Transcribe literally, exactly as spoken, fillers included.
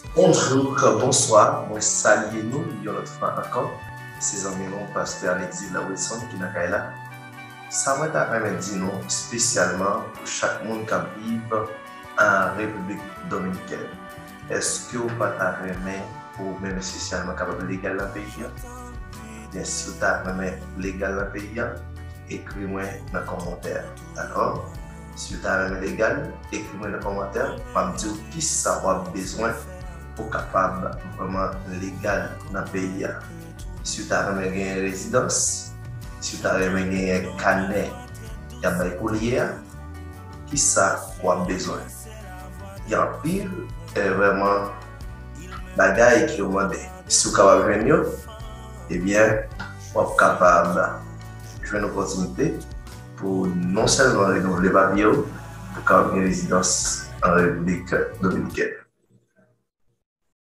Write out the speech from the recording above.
Bonjou, bonswa, mwen salye nou yon lòt fwa ankò. Se zanmi nou, Pastè Anexil Wilson ki nan kay la. Sa mwen ta renmen di nou espesyalman pou chak moun k ap viv an Repiblik Dominikèn. Èske w pa ta renmen pou ou menm espesyalman kapab legal nan peyi a? Ebyen, si w ta renmen legal nan peyi a, ekri mwen nan kòmantè a, dakò? Si w ta renmen legal, ekri mwen nan kòmantè a, m ap di w kisa w ap bezwen pou w kapab vrèman legal nan peyi a. Si w ta renmen genyen rezidans, si w ta renmen genyen kanè y ap bay koulye a, kisa w ap bezwen? Gen anpil, eh, vrèman bagay ke yo mande. Si w kapab jwenn yo, ebyen, w ap kapab jwenn opòtinite pou non sèlman renouvle papye w, pou kapab gen rezidans an Repiblik Dominikèn.